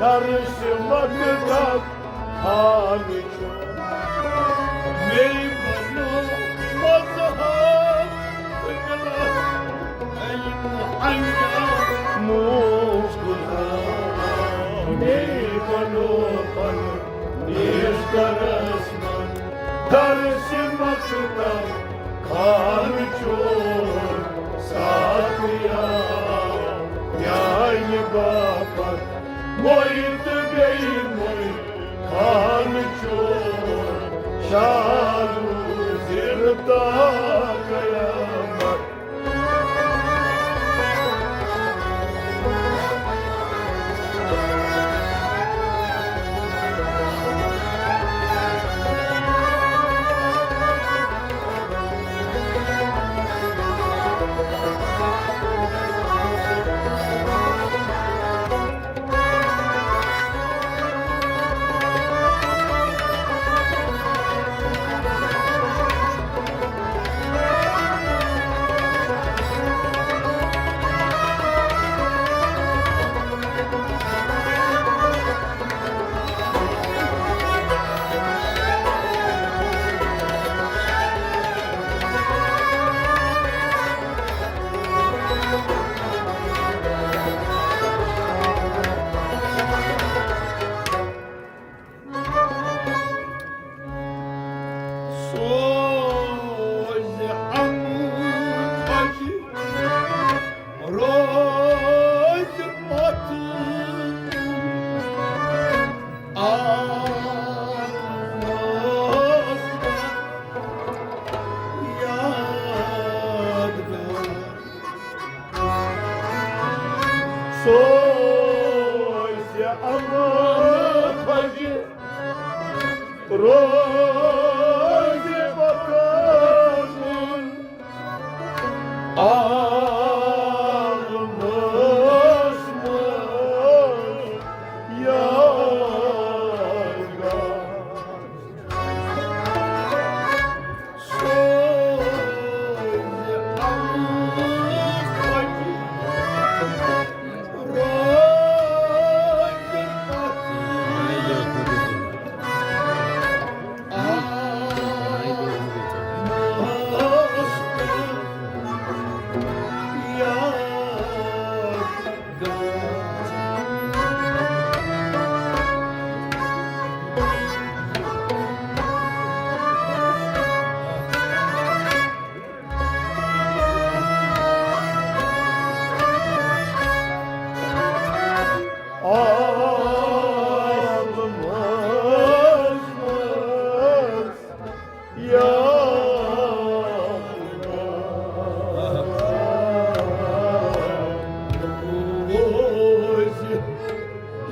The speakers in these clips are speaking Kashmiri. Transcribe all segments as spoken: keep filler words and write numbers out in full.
درس مکتب خانہٕ چھُ۔ مے بنو مذہب تہٕ ملت، علم انجام موج گلزار۔ مے بنو پنُن دیس درس منٛز درس مکتب خانہٕ چون ساتھ آو میانہِ باپتھ مۄیہِ تہٕ بیٚیہِ مۄیہِ۔ خانہٕ چون شاد روٗزِن تا قیامت۔ سوزِ عمہٕ خۄجہِ، روزِ پتہٕ کُن۔ آ، یادگار۔ سوزِ عمہٕ خۄجہِ، روزِ پتہٕ کُن۔ عالمس منٛز یادگار۔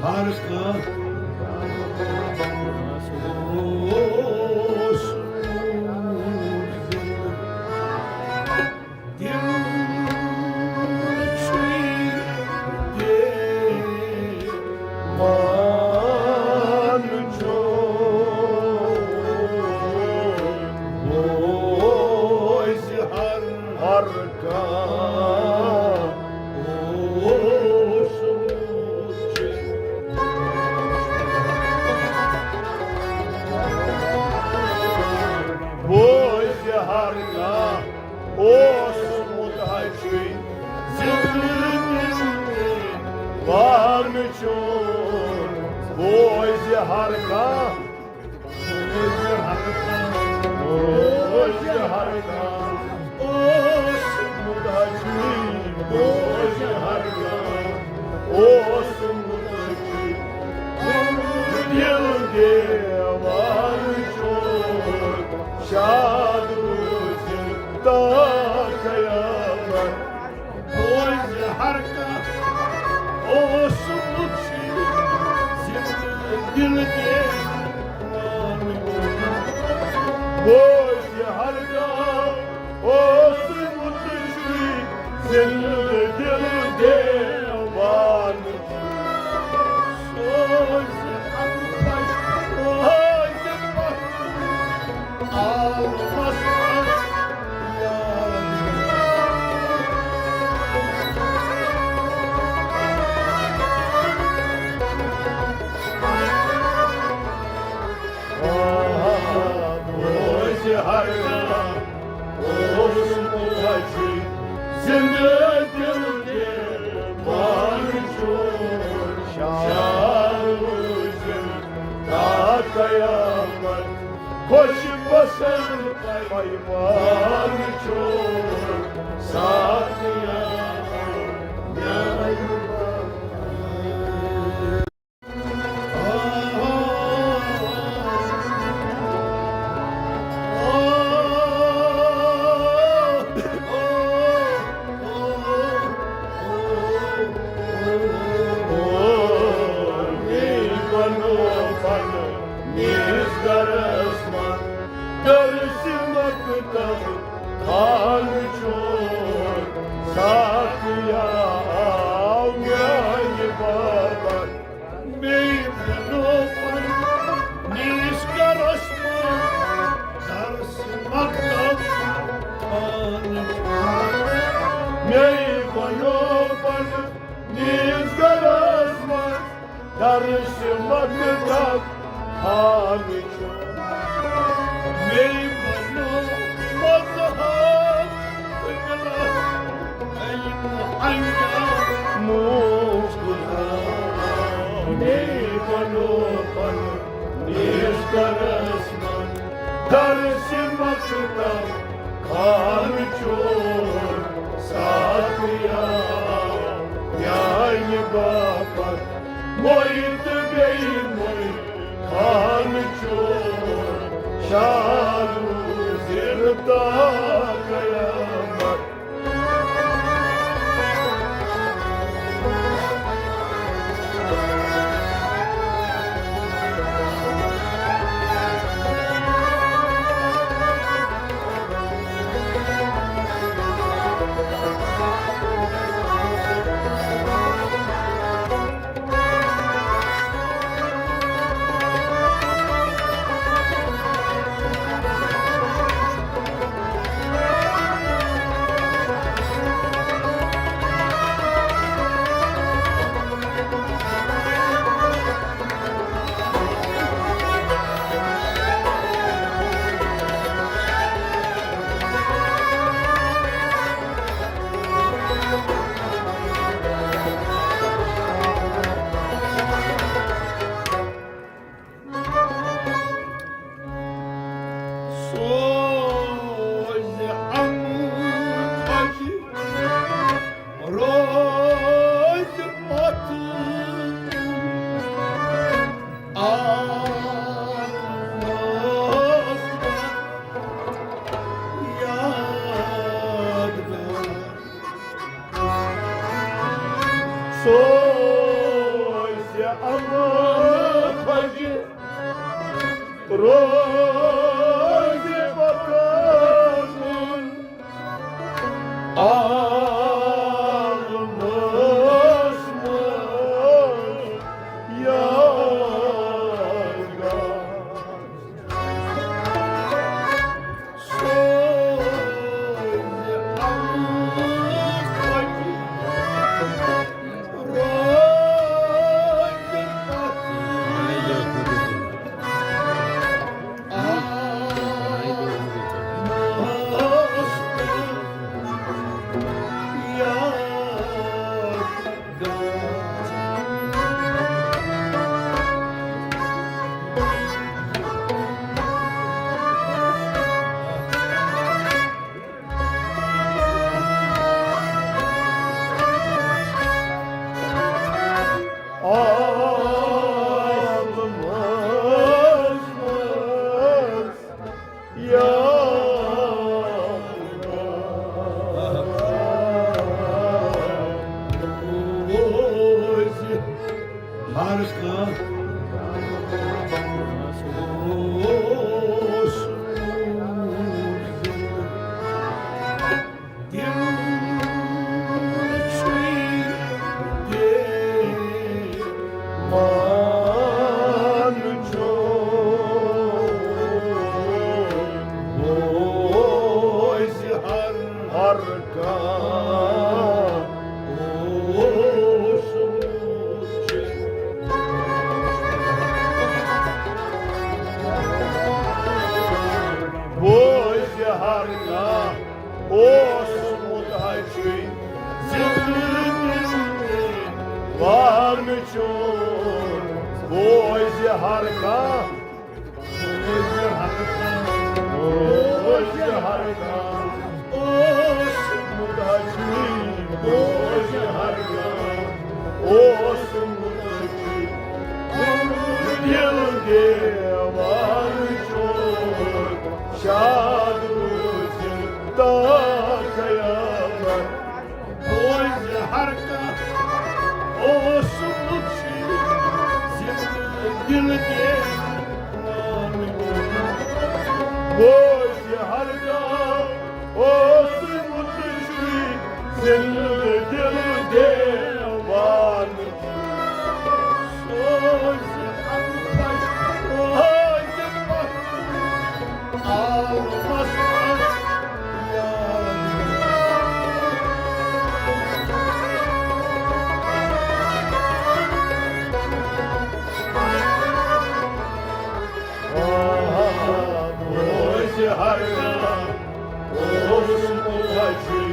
ہر کانٛہہ اوس۔ دِل چھُے دیوان چھُ۔ بوزِ ہر، ہر کانٛہہ اوس۔ بوزِ ہر کانٛہہ اوسمُت اَتہِ زِندٕ دِل دیوان چھُ۔ بوزِ ہر کانٛہہ، بوزِ ہر کانٛہہ، بوزِ ہر کانٛہہ اوسمُت اَتہِ، بوزِ ہر کانٛہہ اوسمُت اَتہِ۔ دِل دیوان چھُ شاد روزِ تا قیامت۔ بوزِ ہر کانٛہہ اوسمُت زِندٕ دِل دیوان۔ بوزِ ہر کانٛہہ اوسمُت زِندٕ دِل دیوان۔ سوزِ اَنپَڑھ، سوزِ پَتھ۔ آو قیامت۔ خوش پسند پیمان چھُ ساتھیا میانہِ باپتھ۔ مے بنو پننِس گرس منٛز درس مکتب خانہٕ۔ مے بنو پننِس گرس منٛز درس مکتب خانہٕ۔ مے بنو مذہب قبلہ علم انجام۔ مے بنو پننِس گرس منٛز درس مکتب خانہٕ۔ ساتھیا میانہِ باپتھ مۄے تہٕ بیٚیہِ مۄے خانہٕ۔ شالو زِرتا قیامت۔ سوزِ اَمہٕ بجہِ روزِ پتہٕ آسمانَس یادگار۔ سوزِ اَمہٕ بجہِ روزِ پتہٕ آسمانَس یادگار۔ ہر کانٛہہ اوس تِم چھُے دیوان چھُ بوزِ ہر، ہر کانٛہہ اوسمُت چھُ۔ بوزِ ہر کانٛہہ اوسمُت ہا چھُے زِندٕ وان چھُ۔ بوزِ ہر کانٛہہ اوس مُدعی بوزِ ہر کانٛہہ، اوس مُدعی دِل دیوان چھُ، شاد روزِ تا قیامت۔ بوزِ ہر کانٛہہ اوسمُت چھُ زِندٕ دِل دیوان۔ بوزِ ہر کانٛہہ اوسمُت چھُ زِندٕ دِل دیوان۔ سوزِ ہر کانٛہہ روزِ پتھ عالمس منٛز۔ بوزِ ہر کانٛہہ اوس مُدعی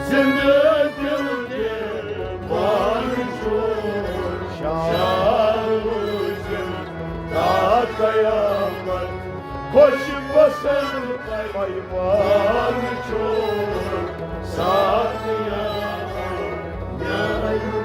زِندٕ دِل دیوان چھُ، شاد روزِ تا قیامت۔ خوش پسند پیمان چھُ ساتھیا، میانہِ